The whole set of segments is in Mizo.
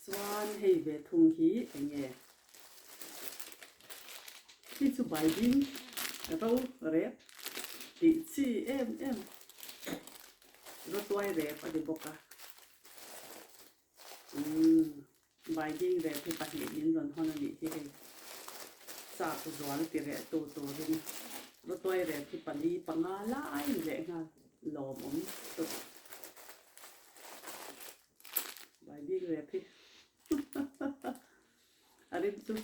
Chuan hei ve thung hi eng nge? Hei chu baibing ro rep tih chi em em rawtuai rep a ni bawk a. Umm baibing rep hi pahnih min rawn hawn a nih hi hei. Chak zual ti reh tu turin rawtuai rep hi pali panga lai leh nghal lawmawm tawp. Baibing rep hi a rim chu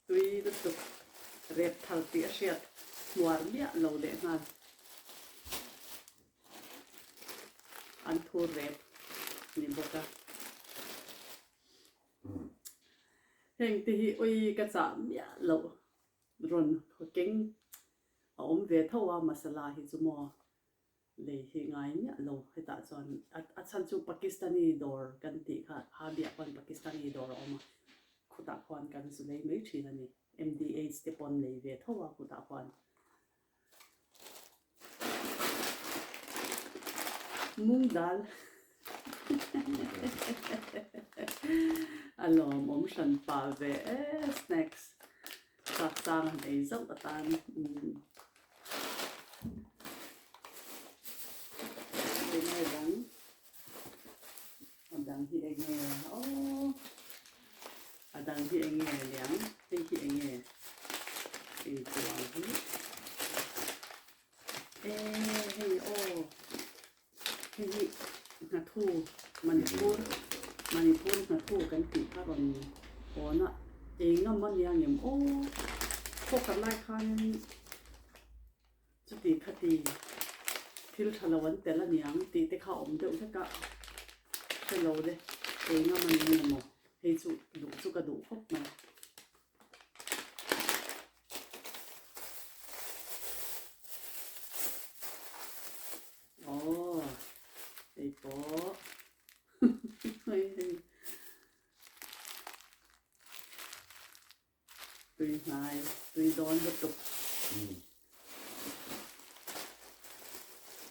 tui lutuk rep thar tih a hriat hmuar miah lo leh nghal. An thur rep ni bawk a. Heng te hi ui ka chah miah loh rawn keng a awm ve tho a masala hi chu maw. Lei hi ngai miah lo hetah chuan a chhan chu Pakistani dawr kan tih kha ha biah pawn Pakistani dawr a awm a, khutah khuan kan zu lei mai thin a ni. MDH te pawn nei ve tho a khutah khuan. Mung dal a lawmawm hran pah ve e snacks chak chang han ei zauh atan. Enge dang a dang hi enge aw a dang hi enge liang hei hi enge intuam hi e hei aw hei hi hnathu Manipur Manipur hnathu kan tih kha rawn hawn a ei ngam a nia ngem aw khawkhat lai khanin Chuti khati thil tha lo an tel aniang tih te kha awm deuh vek a, hre lo le, kei ngam a ni nge maw, hei chu duh chu ka duh khawp mai. Aw, hei pawh hei hei. Tui hnai, tui dawn lutuk.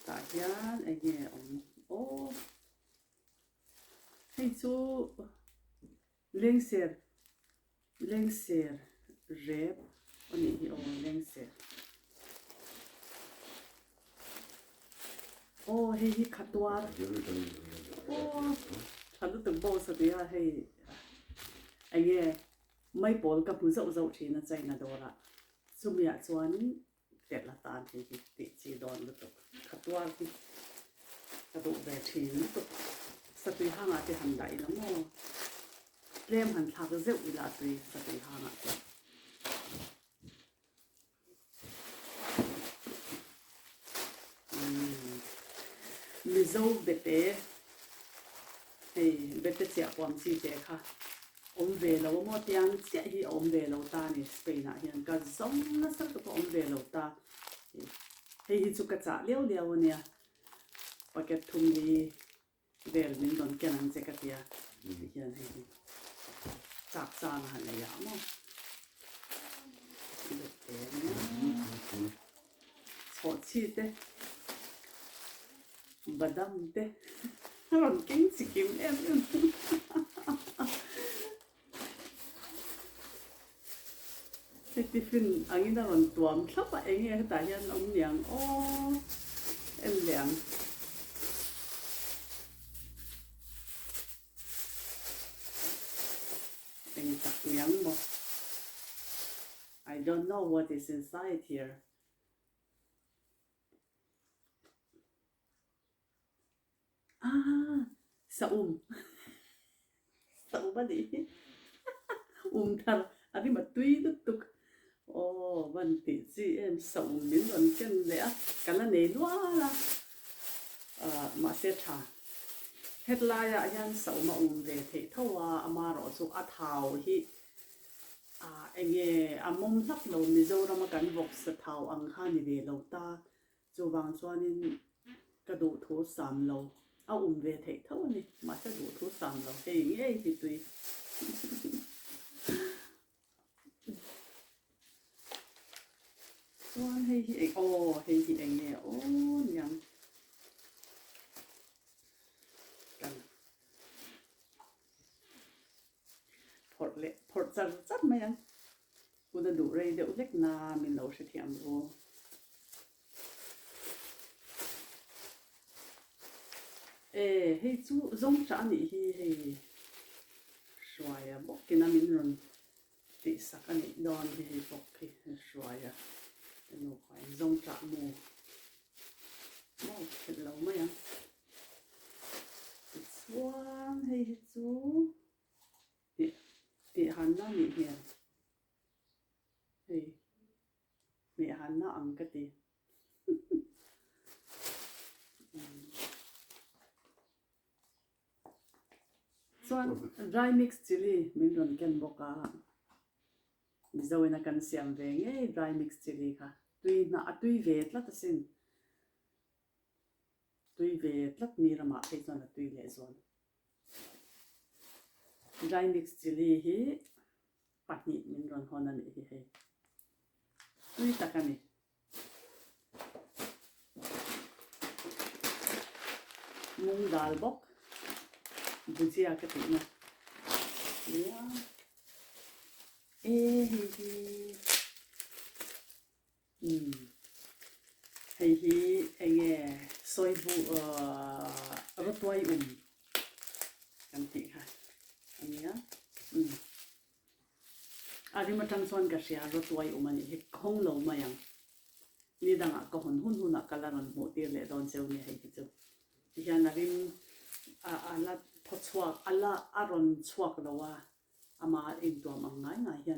Tah hian eng nge awm? Aw, hei chu lengser, lengser rep a nih hi aw, lengser. Aw, hei hi khatuar. Aw, tha lutuk bo satia hei eng nge? Maipawl ka hmu zauh zauh thin a China dawrah. Chumiah chuanin telh atan hei hi tih chi dawn lutuk. Ka tuar hi ka duh ve thin lutuk. Satui hangah te han dah ila maw? Tlem han thlak zeuh ila a tui satui hangah te. Mizo bete hei bete chiah puam chi te kha awm ve lo a maw tiang chiah hi a awm ve lo ta a ni Spain ah hian ka zawng nasa lutuk a awm ve lo ta hei hi chu ka chah liau liau a nia packet thum hi Vel min rawn ken ang che ka tia ti hian hei hi chak chang a han nei ah maw let te ania chhawhchhi te badam te a rawn keng chi kim em em hei tiffin angin a rawn tuam thlap a enge hetah hian awm niang aw en leh ang. Eng tak niang maw I don't know what is inside here. Ah, saum. Saum a nih hi. Um thar a rim a tui lutuk. Aw, van tih chi em saum min rawn ken leh a, ka la nei nual a. Ah, mahse tha. Hetlaiah hian saum a um ve theih tho a, amaherawh chu a thau hi ah enge a mawm hlak lo Mizorama kan vawksa thau ang kha ni ve lo ta. Chuvang chuanin ka duhthu sam lo a um ve theih tho a ni, mahse duhthu sam lo hei ngei hi tui. Chuan hei hi eng aw hei hi eng nge aw niang kan. Phawrh leh phawrh char char mai ang. Hun a duh rei deuh hlek na min lo hrethiam ru. E hei chu zawng tah a nih hi hei hruaia bawkin a min rawn tihsak a nih dawn hi hei bawk hi hruaia te nupa in zawng tah mu maw phelh lo mai ang. Tichuan hei hi chu tih tih hanna a nih hmel hei hmeh hanna ang ka ti chuan dry mix chilli min rawn ken bawk a Mizo in a kan siam ve ngei dry mix chilli kha tui hnah a tui ve tlat asin. Tui ve tlat mi ramah phei chuan a tui leh zual. Dry mix chilli hi pahnih min rawn hawn a nih hi hei. Tui tak a ni. Mung dal bawk bhujia ka tihna nia. E hei hi. Umm hei hi enge sawi bu ahh rawtuai um kan tih kha a nia umm a rim atang chuan ka hria rawtuai um a nih hi ka hawng lo mai ang ni dangah ka hawn hun hunah ka la rawn hmuh tir leh dawn cheu nia hei hi chu tihian a rim a a la thaw chhuak a la a rawn chhuak lo a amah intuam ang ngai ngai hian.